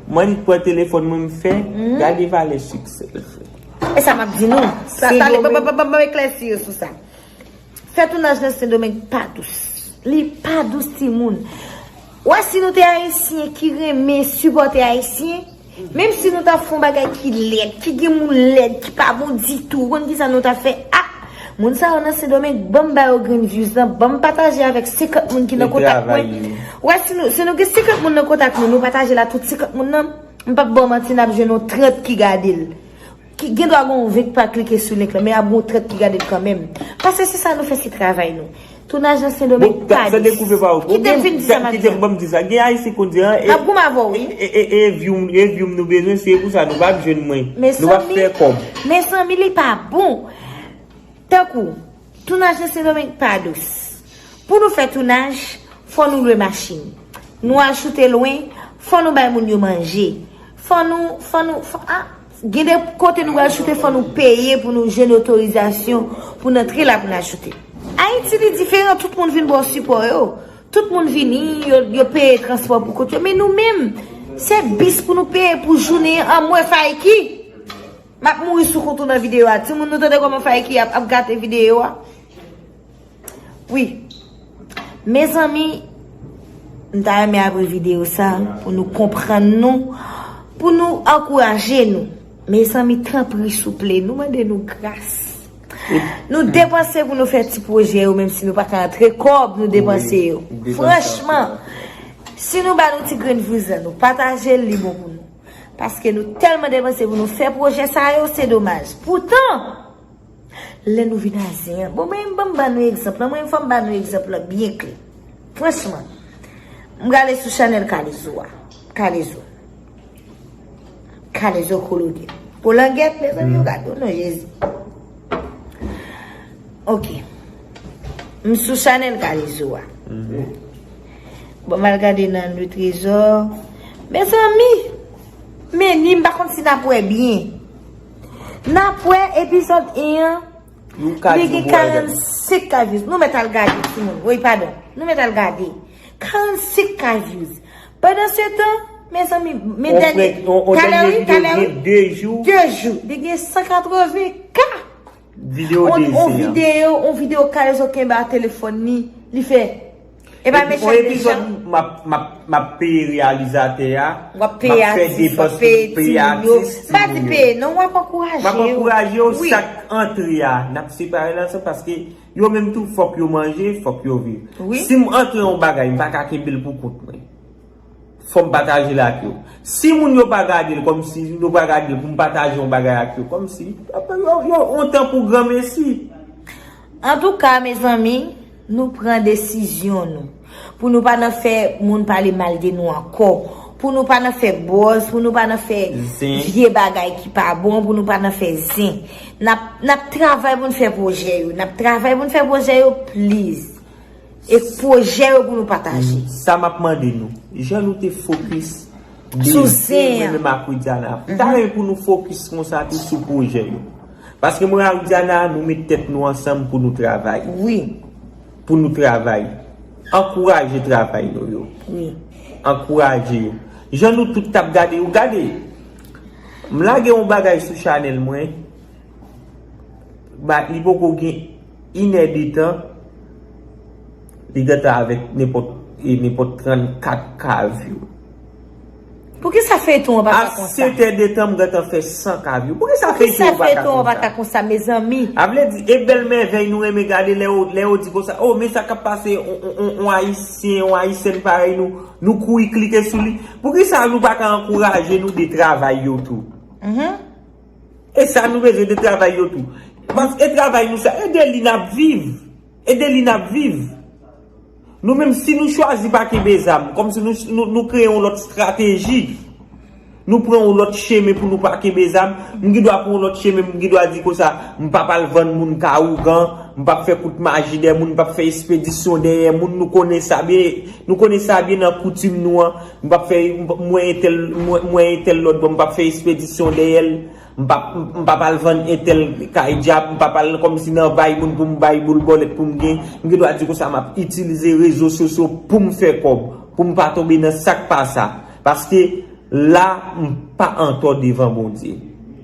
m annik pran telefòn mwen, m fè, gade valè siksè l fè. E sa m ap di nou. Sa, tande, ban, ban, ban, ban, ban m eklèsi yo sou sa. Fè tounaj nan Sendomeng pa dous. Li pa dous, timoun. Ou wè, si nou te Ayisyen ki renmen sipòte Ayisyen, menm si nou ta fè yon bagay ki lèd, ki gen moun lèd, ki pa bon ditou, ou konn kisa nou ta fè? Ah! Moun sa yo nan Sendomeng, ban m ba yo grenn views lan, ban m pataje avèk senkant moun ki nan kontak mwen. Ou wè, si nou, si nou gen senkant moun nan kontak nou, nou pataje l a tout senkant moun nan, m p ap ba w manti, n ap jwenn yon trant ki gade l. Ki gen dwa gen yon ven k pa klike sou link lan, men ap gen yon trant ki gade l kanmenm. Paske se sa nou fè, se travay nou. Tounaj nan Sendomeng pa dous. Kite m fin di sa m ap di a. Kite m, ban m di sa. Gen Ayisyen konn di, an, e, n ap goumen avè w, wi. E, e, e, e view m, e view m nou bezwen, se pou sa nou p ap jwenn mwen. Nou p ap fè kòb. Mezanmi, li pa bon. Tankou, tounaj nan Sendomeng pa dous. Pou nou fè tounaj, fò nou lwe machin. Nou al choute lwen, fò nou bay moun yo manje. Fò nou, fò nou, fò, ah, gen de kote nou pral choute, fò nou peye pou nou jwenn otorizasyon pou n antre la pou n al choute. Ayiti, li diferan, tout moun vin ba w sipò yo. Tout moun vini, yo, yo peye transpò pou kont yo. Men nou menm, se bis pou nou peye pou jounen an, anmwe Fayki. M ap mouri sou kont ou nan videyo a. Timoun, nou tande kòman Fayki ap, ap gate videyo a? Wi. Mezanmi, m ta renmen apre videyo sa pou nou konprann nou, pou nou ankouraje nou. Mezanmi, tanpri, souple, nou mande nou gras. Nou depanse pou nou fè ti pwojè yo, menm si nou pa ka antre kòb, nou depanse yo. Franchman, si nou ba nou ti grenn views lan, nou pataje l, li bon pou nou. Paske nou tèlman depanse pou nou fè pwojè sa yo, se domaj. Poutan, lè nou vin a zen an, bon, mwen, ban m ba nou egzanp lan, mwen, fò m ba nou egzanp lan byen klè. Franchman, m prale sou chanèl Kalezo a. Kalezo. Kalezo Kologèt. Kolangèt, mezanmi, yo gade, o non Jezi. Ok. M sou chanèl Kalezo a. Bon, m al gade nan Le Trésor. Mezanmi, men ni m pa konn si n ap wè byen. N ap wè epizòd en an. Li gen karannsenk K views. Nou mèt al gade, timoun. Wi, padon. Nou mèt al gade. Karannsenk K views. Pandan se tan, mezanmi, men dènye, talè wi, talè wi. De jou. De jou. Li gen san katreven K. Videyo de zen an. On videyo, on videyo Kalezo kenbe a telefòn li, li fè. E pa mechan deja. Epi, on epizòd, m ap, m ap, m ap peye reyalizatè a, m ap fè depans pou peye atis, timoun yo. M pa di peye, non, w ap ankouraje yo. M ap ankouraje yo, sak antre a, n ap separe l ansanm paske yo menm tou, fòk yo manje, fòk yo viv. Si m antre yon bagay, m pa ka kenbe l pou kont mwen. Fò m pataje l ak yo. Si moun yo pa gade l kòmsi, yo pa gade l pou m pataje yon bagay ak yo, kòmsi, yo, yo, yon tan pou granmesi. Antouka, mezanmi, nou pran desizyon nou. Pou nou pa nan fè moun pale mal de nou ankò. Pou nou pa nan fè buzz, pou nou pa nan fè vye bagay ki pa bon, pou nou pa nan fè zen. N ap, n ap travay pou n fè pwojè yo. N ap travay pou n fè pwojè yo, please. E pwojè yo pou nou pataje. Sa m ap mande nou, jan nou te fokis de zen an, mwen menm ak Widiana, m ta renmen pou nou fokis konsa tou sou pwojè yo. Paske mwen ak Widiana, nou met tèt nou ansanm pou nou travay. Wi. Pou nou travay. Ankouraje travay nou yo. Wi. Ankouraje yo. Jan nou tout t ap gade yo, gade. M lage yon bagay sou chanèl mwen. Ba, li poko gen inè de tan, li gentan avèk nenpòt, e, nenpòt trannkat K view. Poukisa feyton an pa ka konsa? A sèt è de tan, m gentan fè san K view. Poukisa feyton an pa ka konsa, mezanmi? A vle di, e bèl mèvèy nou renmen gade lè yo, lè yo di konsa, oh, men sa k ap pase, on, on, on, on Ayisyen, on Ayisyèn parèy nou, nou kouri klike sou li. Poukisa nou pa ka ankouraje nou de travay yo tou? E sa nou bezwen de travay yo tou. Paske travay nou sa, e de li n ap viv. E de li n ap viv. Nou menm, si nou chwazi pa kenbe zam, kòmsi nou, nou, nou kreye yon lòt estrateji, Nou pran yon lòt chemen pou nou pa kenbe zam. M gen dwa pran yon lòt chemen, m gen dwa di konsa, m p ap al vann moun ka ougan, m p ap fè kout maji dèyè moun, m p ap fè espedisyon dèyè moun. Nou konnen sa byen, nou konnen sa byen nan koutim nou an. M p ap fè, m p- m wè entèl, m wè, m wè entèl lòt bò, m p ap fè espedisyon dèyè l. M p ap, m p ap al vann entèl kay djab, m p ap al kòmsi nan bay moun pou m bay boul bòlèt pou m gen. M gen dwa di konsa, m ap itilize rezo sosyo pou m fè kòb, pou m pa tonbe nan sa k pa sa. Paske la, m pa antò devan Bondye.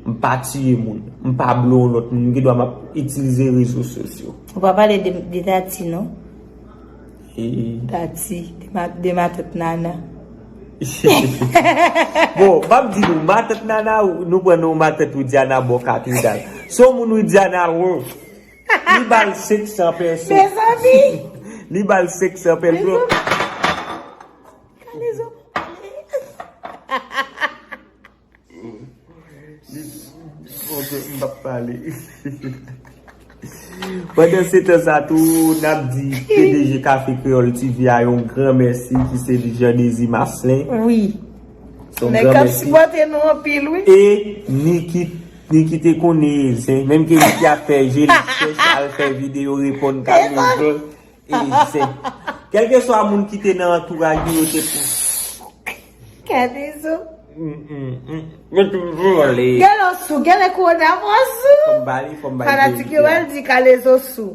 M pa tiye moun. M pa blo yon lòt moun. M gen dwa m ap itilize rezo sosyo. Ou pa pale de, de Tati, non? E Tati, de ma, de matant Nana. Bon, m ap di nou, matant Nana, nou pran non matant Widiana bò katedral. Se yon moun Widiana, wi. Li ba l senk san pèso. Mezanmi! Li ba l senk san pèso. Mezanmi! Kalezo. Li, ok, m p ap pale. Pandan se tan sa tou, n ap di P D G Kafe Kreyòl T V a yon gran mèsi, ki se Jean Désir Marcelin. Wi. Se yon gran mèsi. Nèg k ap sipòte nou anpil, wi. E Niki, Niki te konnen zen, menm ke Niki ap fè je li chèch, al fè videyo reponn Kalezo. E zen. Kèlkeswa moun ki te nan antouraj nou, yo te pou. Kalezo. Mm, mm, mm. Mwen toujou ale. Gèlè sou, gèlè kowona mwen sou. Fò m bale, fò m bale verite a. Fanatik yo al di Kalezo sou.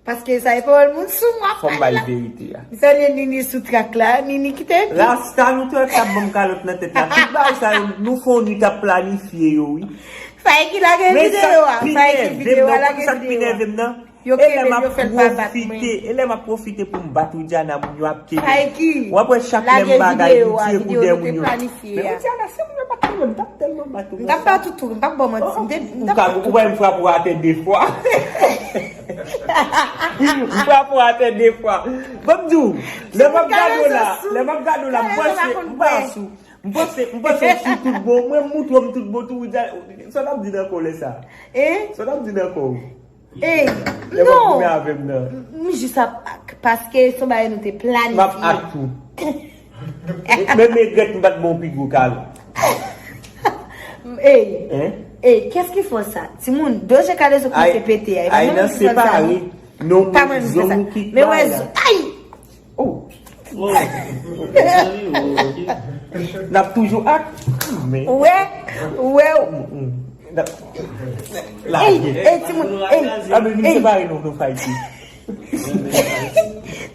Paske sa e pawòl moun sou mwen ap pale la. Fò m bale verite a. M salye Nini sou trak la, Nini kite epi. Rasta nou tout ap ban m kalòt nan tèt la. Tout bagay sa yo, nou fè yon nwit ap planifye yo, wi. Sa e ki lage videyo a, sa e ki videyo a lage videyo a. Yo kenbe l, yo fè l pa bat mwen. E lè m ap pwofite pou m bat Widiana, moun yo ap kenbe. Sa e ki lage videyo a, videyo nou te planifye a. Men Widiana, se moun yo bat mwen, m t ap tèlman bat ou. M t ap bat ou tou, m p ap ba w manti. M te, m t ap bat ou. Ou wè m frape w atè de fwa. M frape w atè de fwa. Ban m di w, lè m ap gade w la, lè m ap gade w la, m panse, m panse, m panse, m panse w sou tout bon. Mwen, m montre w m tout bon tou, Widiana. Sa w t ap di nan kò w lè sa? Sa w t ap di nan kò w? Ey, non. Lè w ap goumen avè m nan. M jis ap ak, paske se yon bagay nou te planifye. M ap ak tou. Menm egrèt m pa t bon pi gwo kalòt. Ey, ey, kès ki fè sa? Timoun, do je Kalezo kòmanse pete a. E pa mwen menm ki fè sa, non. Pa mwen menm ki fè sa. Men wè, ay! Oh. N ap toujou ak. Ou wè, ou wè. Ey, ey, timoun, ey, ey.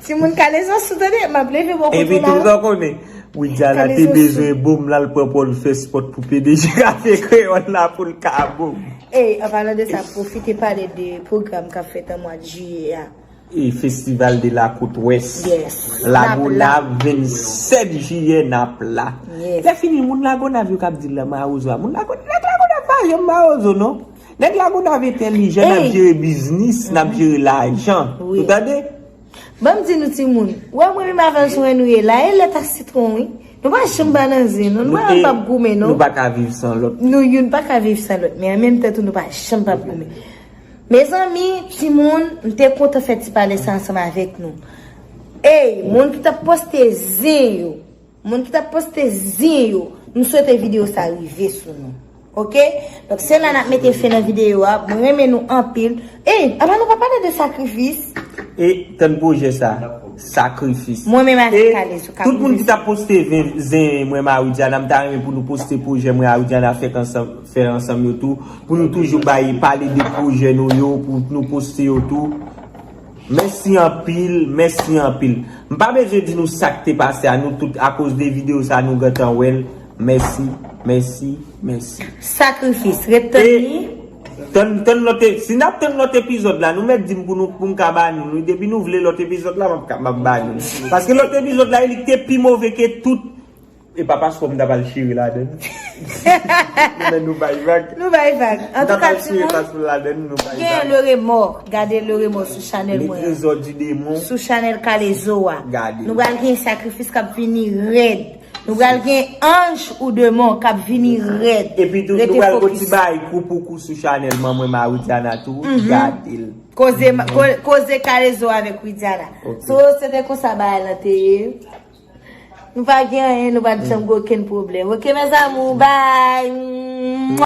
Timoun, Kalezo sou tande, m ap leve bò kote la. Epi tou, ou konnen, Widiana te bezwen bon, l al pran pòl fè spòt pou P D G Kafe Kreyòl la pou l ka bon. Ey, an palan de sa, pwofite pale de pwogram k ap fèt an mwa jiyè a. E Festival de la Côte Ouest. Yes. Lagonav, vennsèt jiyè, n ap la. Yes. Lè fini, moun Lagonav yo k ap di l la mawozo a. Moun Lago-, nèg Lagonav pa janm mawozo, non. Nèg Lagonav entèlijan, n ap jere biznis, n ap jere lajan. Wi. Ou tande? Ban m di nou timoun, ou wè mwen menm avè l sou en nou ye la, e lèt ak sitwon, wi. Nou pa janm ba nan zen, non. Nou pa janm p ap goumen, non. Nou pa ka viv san lòt. Nou youn pa ka viv san lòt, men an menm tan tou, nou pa janm p ap goumen. Mezanmi, timoun, m te kontan fè ti pale sa ansanm avèk nou. Ey, moun ki t ap poste zen yo, moun ki t ap poste zen yo, m swete videyo sa rive sou nou. Oke? Donk, se la n ap mete fen nan videyo a. Mwen renmen nou anpil. Ey, apa nou pa pale de sakrifis? E tann pwojè sa, sakrifis. Mwen menm avèk Kalezo k ap rive sou nou. E tout moun ki t ap poste zen, zen mwen, Marie Diana, m ta renmen pou nou poste pwojè mwen, Marie Diana, fèk ansanm. Fè ansanm yo tou, pou nou toujou bay, pale de pwojè nou yo, pou nou poste yo tou. Mèsi anpil, mèsi anpil. M pa bezwen di nou sa k te pase a, nou tout, akoz de videyo sa, nou gentan wè l. Mèsi, mèsi, mèsi. Sakrifis, ret tann li. E tann, tann lòt e-, si n ap tann lòt epizòd la, nou mèt di m pou nou, pou m ka ba nou. Nou, depi nou vle lòt epizòd la, m ap ka, m ap ba nou. Paske lòt epizòd la, li te pi move ke tout. E pa paspò m ta pral chire ladann. Men nou bay vag. Nou bay vag. Antouka, timoun, gen le remò. Gade le remò sou chanèl mwen an. Sou chanèl Kalezo a. Nou pral gen sakrifis k ap vini rèd. Nou pral gen anj ou demon k ap vini rèd. Epi tou, nou pral gon ti bay kou pou kou sou chanèl manman Marie Diana tou. Gade l. Koze, ko-, koze Kalezo avèk Widiana. Ok. So, se te konsa bagay lan te ye. Nou pa gen anyen, nou pa janm gen okenn pwoblèm. Ok, mes amours, bye.